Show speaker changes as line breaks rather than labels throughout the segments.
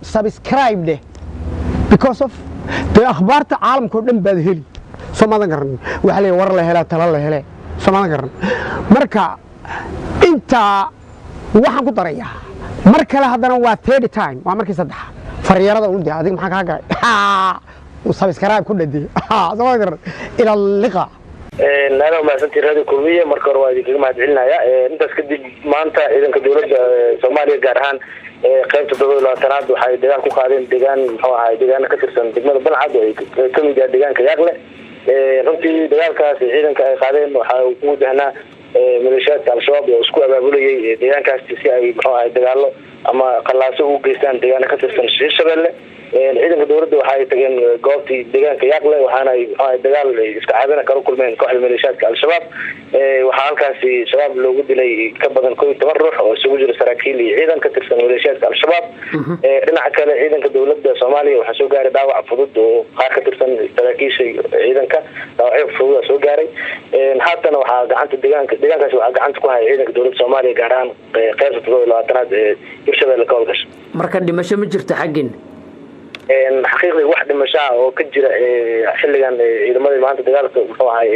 Subscribe dheh, because of dee akhbaarta caalamka oo dhan baad heli. Soo maadan garan? Waxaa leeyahay, war la helaa tala la hele. Soo maadan garan? Marka intaa waxaan ku darayaa mar kale haddana, waa third time, waa markii saddexaad. Faryarada un dee, adiga maxaa kaa galay? Subscribe ku dhadee. Soo maadan garan? Ila liqa.
Aada umahadsantii Radio Kulmiye. Marka hore waa idinkaga mahad celinaya. Intaas kadib, maanta ciidanka dowladda Soomaaliya, gaar ahaan qeybta 27aad, waxay dagaal ku qaadeen deegaan, muxuu ahay, deegaano ka tirsan degmada Balcad oo ay kamid yahay deegaanka Yaaqle. Runtii dagaalkaas ciidanka ay qaadeen waxa uu ku wajahnaa maleeshiyaadka Al-Shabaab oo isku abaabulayay deegaankaasi si ay, muxuu ahay, dagaalo ama qalaaso ugu geystaan deegaano ka tirsan Hirshabelle. Ciidanka dowladda waxa ay tageen goobtii deegaanka Yaaqle, waxaana ay, muxuu ahay, dagaal iska caabina kala kulmeen kooxda maleeshiyaadka Al-Shabaab. Waxaa halkaasi Shabaab loogu dilay ka badan 11 ruux oo isugu jira saraakiil iyo ciidan ka tirsan maleeshiyaadka Al-Shabaab. Dhinaca kale, ciidanka dowladda Soomaaliya waxaa soo gaaray dhaawac fudud oo qaar ka tirsan saraakiisha ciidanka dhaawacyo fudud soo gaaray. Haatana waxaa gacanta deegaanka, deegaankaasi waxaa gacanta ku haya ciidanka dowladda Soomaaliya, gaar ahaan qeybta 27aad ee Hirshabelle ka howlgasha.
Marka dhimasho ma jirto xaggin?
Xaqiiqdii wax dhimashaa oo ka jira xilligan ciidamadii maanta dagaalka, muxuu ahay,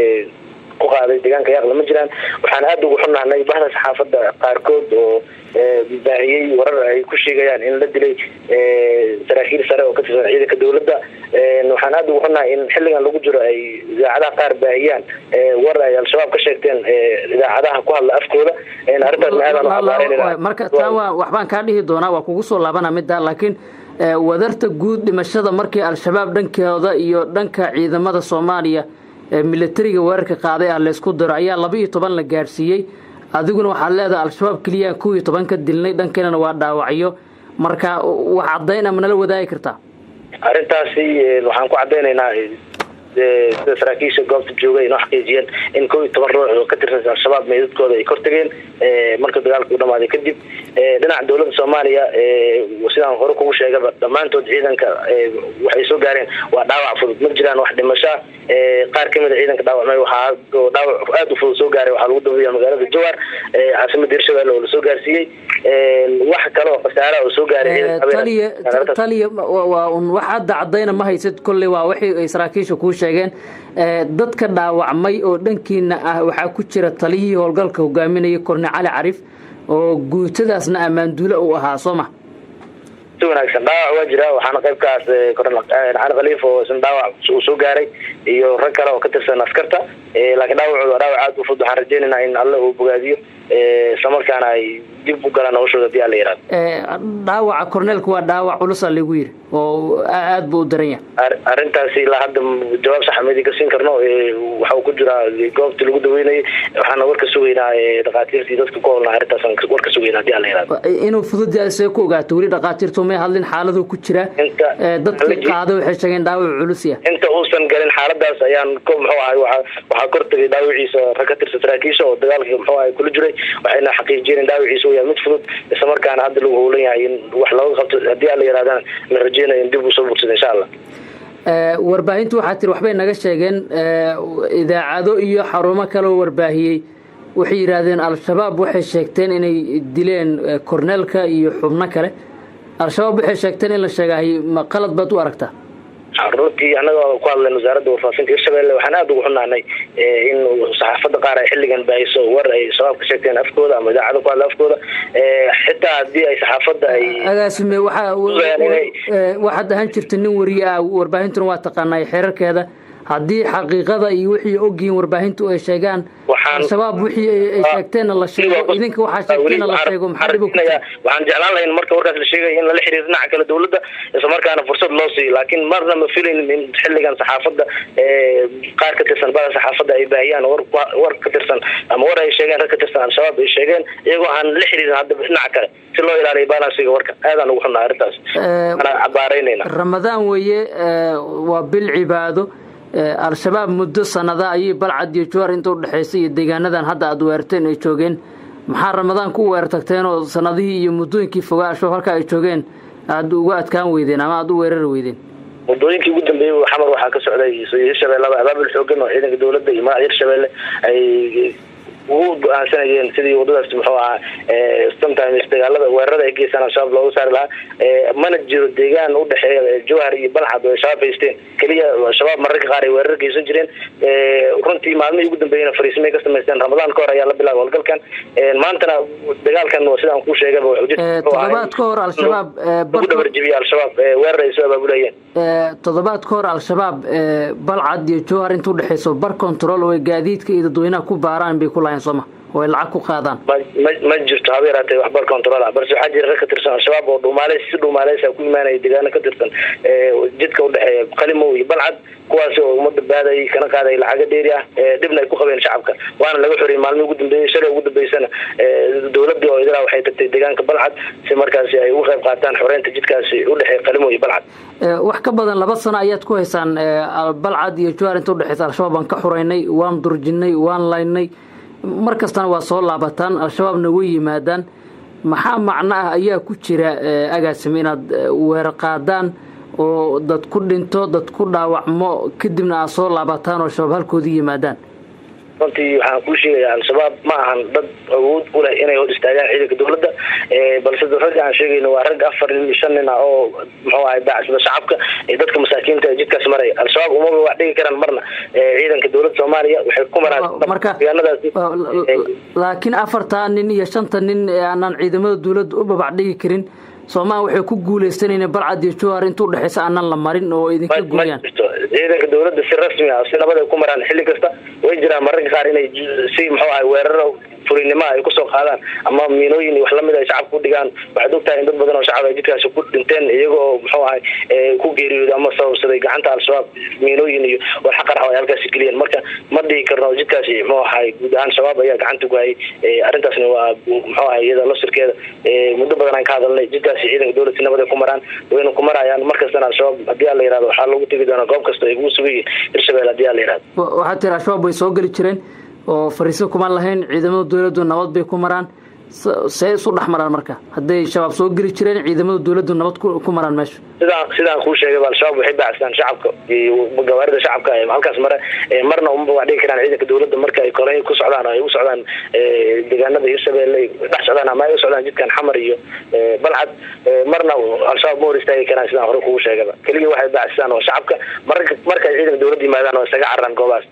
ku qaaday deegaanka Yaaqla ma jiraan. Waxaan aada ugu xunnahnay bahda saxaafadda qaarkood oo baahiyey warar ay ku sheegayaan in la dilay saraakiil sare oo ka tirsan ciidanka dowladda. Waxaan aada ugu xunnahay in xilligan lagu jiro ay idaacadaha qaar baahiyaan war ay Al-Shabaab ka sheegteen idaacadaha ku hadla afkooda. Arrintaasna aadaan u cabaareynayna.
Marka taa waa waxbaan kaa dhihi doonaa, waa kugu soo laabana middaa, laakiin wadarta guud dhimashada markii Al-Shabaab dhankooda iyo dhanka ciidamada Soomaaliya ee militariga weerarka qaaday ah laysku daro ayaa 12 la gaadhsiiyey. Adiguna waxaad leedahay Al-Shabaab keliya 11 ka dilnay, dhankeenana waa dhaawacyo. Marka wax caddayn ama nala wadaagi kartaa?
Arrintaasi waxaan ku caddaynaynaa sida saraakiisha goobta jooga inoo xaqiijiyeen in 11 ruux oo ka tirsan Al-Shabaab meydadkooda ay kor tageen marka dagaalka u dhamaaday kadib. Dhinaca dowladda Soomaaliya, sidaan hore kugu sheegaba, dhammaantood ciidanka waxay soo gaareen waa dhaawac fudud. Ma jiraan wax dhimashaa. Qaar kamid a ciidanka dhaawacmay waxaa dhaawac aada u fudud soo gaaray waxaa lagu dabiya magaalada Jawaar, caasimada Hirshabelle, oo lasoo gaarsiiyey. Wax kale oo khasaara oo soo gaaray
Taliya, taliya, waa un wax hadda caddayna ma haysid. Kolley waa wixii ay saraakiisha kuu sheegeen. Dadka dhaawacmay oo dhankiina ah waxaa ku jira taliyihii howlgalka hogaaminayay, Korne Cali Carif, oo guutadaasna ammaanduule uu ahaa, soo ma?
Si wanaagsan, dhaawac waa jira. Waxaana qaybkaas Kornel Cali Khaliif oo isna dhaawac uu soo gaaray iyo rag kale oo ka tirsan askarta, laakiin dhaawacooda waa dhaawac aad u fudud. Waxaan rajeynaynaa in Alle uu bogaadiyo, islamarkaana ay dib u galaan noloshooda hadii Alla yihahdo.
Dhaawaca korneelka waa dhaawac culusa lagu yiri oo aad buu u daran yahay.
Arrintaasi ilaa hadda jawaab sax ma idinka siin karno. Waxa uu ku jiraa goobtii lagu daweynayay, waxaana warka sugaynaa dhakhaatiirtii dadka ku howlnaa. Arrintaasaan warka sugaynaa hadii Alla yihahdo.
Inuu fudud yahay see ku ogaato? Weli dhakhaatiirtu may hadlin, xaaladuu ku jira. Dadkii qaaday waxay sheegeen dhaawac culus yahay.
Inta uusan galin xaaladaas ayaan muxuu ahay, waxaa kor tagay dhaawaciisa rag ka tirsan saraakiisha oo dagaalka, muxuu ahay, kula jiray, waxayna xaqiijiyeen in dhaawaciisa uu yahay mid fudud, isla markaana hadda lagu howlan yahay in wax looga qabto. Haddii Alla yirahdana la rajeynayo in dib usoo bogsado, insha Allah.
Warbaahintu waxaa tiri waxbay naga sheegeen. Idaacado iyo xarumo kale oo warbaahiyey waxay yidhaahdeen Al-Shabaab waxay sheegteen inay dileen korneelka iyo xubno kale. Al-Shabaab waxay sheegteen in la sheegahay ma qalad baad u aragtaa?
Runtii annaga ku hadleen Wasaaradda Warfaafinta Hirshabelle, waxaan aada ugu xunaanay in saxaafadda qaar ay xilligan baahiso war ay Shabaab ka sheegteen afkooda ama idaacada ku hadla afkooda, xitaa haddii ay saxaafadda ay
Agaasime, waxaad ahaan jirta nin wariye ah, warbaahintuna waa taqaanaa xeerarkeeda. Haddii xaqiiqada iyo wixii ogyihiin warbaahintu ay sheegaan, Al-Shabaab wixii ay sheegteenna la sheego, idinka waxaa sheegteenna la sheego, maxaa dhib ku
jira? Waxaan jeclaan lahayn marka warkaas la sheegaya in lala xiriiro dhinaca kale dowladda, isla markaana fursad loo siiyo, laakiin marna ma filaynin in xilligan saxaafadda qaar ka tirsan bada saxaafadda ay baahiyaan war ka tirsan ama war ay sheegeen rag ka tirsan Al-Shabaab ay sheegeen, iyagoo aan la xiriirin hadda dhinaca kale si loo ilaaliyo balansiga warka. Aadaan ugu xunnahay arrintaas, anaa cabaaraynayna.
Ramadaan weeye, waa bil cibaado. Al-Shabaab muddo sanada ayay Balcad iyo Jowhar inta udhexaysay iyo deegaanadan hadda aada weerarteen ay joogeen. Maxaa Ramadaan ku weerartagteen oo sanadihii iyo muddooyinkii fogaa Al-Shabaab halka ay joogeen aada uga adkaan weydeen ama aada u weerari weydeen?
Muddooyinkii ugu dambeeyey Xamar waxaa ka socday Hirshabeellada abaabul xoogan oo ciidanka dowladda iyo madaxda Hirshabelle ay Ugu go-aansanayeen sidii wadadaas, muxuu ahaa, sometimes dagaalada weerarada ay geystaan Al-Shabaab looga saari lahaa. Mana jiro deegaan udhexeeya Jowhar iyo Balcad oo Shabaab haysteen. Keliya Shabaab mararka qaar ay weerar geysan jireen. Runtii maalmihii ugu dambeeyena fariisimay ka samaysteen. Ramadaan ka hor ayaa la bilaabay howlgalkan, maantana dagaalkan sidaan kuu sheegaba.
Toddobaad ka hor Al-Shabaab
Lagu dhabarjibiyay Al-Shabaab weerar ay soo abaabulayeen.
Toddobaad ka hor Al-Shabaab Balcad iyo Jowhar inta udhexeyso bar control oo ay gaadiidka iyo dadweynaha ku baaraan bay ku lahayn, sooma, oo ay lacag ku qaadaan?
Ma jirto haba yaraatee wax bar control ah, balse waxaa jira rag ka tirsan Al-Shabaab oo dhuumaaleys, si dhuumaaleysa ku imaanaya deegaano ka tirsan jidka udhexeeya Qalimow iyo Balcad, kuwaasi oo umada baadayay kana qaaday lacago dheeri ah, dhibna ay ku qabeen shacabka, waana laga xoriyay maalmihii ugu dambeeyey. Shalay ugu dambeysana dowladii oo idilaa waxay tagtay deegaanka Balcad si markaasi ay uga qayb qaataan xoreynta jidkaasi udhexeeya Qalimow iyo Balcad.
Wax ka badan 2 sano ayaad ku haysaan Balcad iyo Jowhar inta udhexeysa Al-Shabaab baan ka xureynay, waan durjinnay, waan laynay, mar kastana waa soo laabataan, Al-Shabaabna way yimaadaan. Maxaa macno ah ayaa ku jira, agaasime, inaad weerar qaadaan oo dad ku dhinto, dad ku dhaawacmo, kadibna aad soo laabataan oo Shabaab halkoodii yimaadaan?
Runtii waxaan kuu sheegayaa, Al-Shabaab ma ahan dad awood u leh inay hor istaagaan ciidanka dowladda, balse ragga aan sheegayno waa rag afar nin iyo shan nin ah oo, muxuu ahay, baacsada shacabka iyo dadka masaakiinta ee jidkaas maraya. Al-Shabaab umaba wax dhigi karaan marna ciidanka dowladda Soomaaliya. Waxay ku maraan deegaanadaasi.
Laakiin afartaa nin iyo shanta nin ee aanan ciidamada dowladda u babac dhigi karin, Soomaha waxay ku guuleysanayeen Balcad iyo Jowhar inta udhexeysa aanan la marin oo idinka gooyaan?
Ciidanka dowladda si rasmi ah, si nabad ay ku maraan xilli kasta. Way jiraan mararka qaar inay si, muxuu ahay, weeraro fulinimo ay kusoo qaadaan ama miinooyin iyo wax lamid ay shacabka u dhigaan. Waxaad ogtahay in dad badan oo shacab ay jidkaasi ku dhinteen, iyaga oo, muxuu ahay, ku geeriyooday ama sababsaday gacanta Al-Shabaab miinooyin iyo walxa qarax ay halkaasi geliyeen. Marka ma dhihi karno jidkaasi, muxuu ahay, guud ahaan Shabaab ayaa gacanta ku hayay. Arrintaasna waa, muxuu ahay, iyada lafsirkeeda muddo badan aan ka hadalnay. Jidkaasi ciidanka dowladda si nabad ay ku maraan, wayna ku marayaan markastana. Al-Shabaab haddii ala yihahdo waxaa lagu tegi doonaa goob kasta ay ugu sugan yihiin Hirshabelle, haddii ala yihahdo.
Waxaad tiri Al-Shabaab way soo geli jireen oo fariiso kuma lahayn, ciidamada dowladdu nabad bay ku maraan. See isu dhex maraan marka hadday Shabaab soo geli jireen, ciidamada dowladdu nabad ku maraan meesha?
Sidaan kuu sheegay, Al-Shabaab waxay baacsadaan shacabka iyo gawaarida shacabka halkaas mare. Marna umaba wax dhigi karaan ciidanka dowladda marka ay koley ku socdaan oo ay u socdaan deegaanada Hirshabelle, ay dhex socdaan ama ay u socdaan jidkan Xamar iyo Balcad. Marna Al-Shabaab ma hor istaagi karaan, sidaan hore kugu sheegaba. Keliya waxay baacsadaan oo shacabka. Marka markay ciidanka dowladda yimaadaan oo isaga cararaan goobahaas.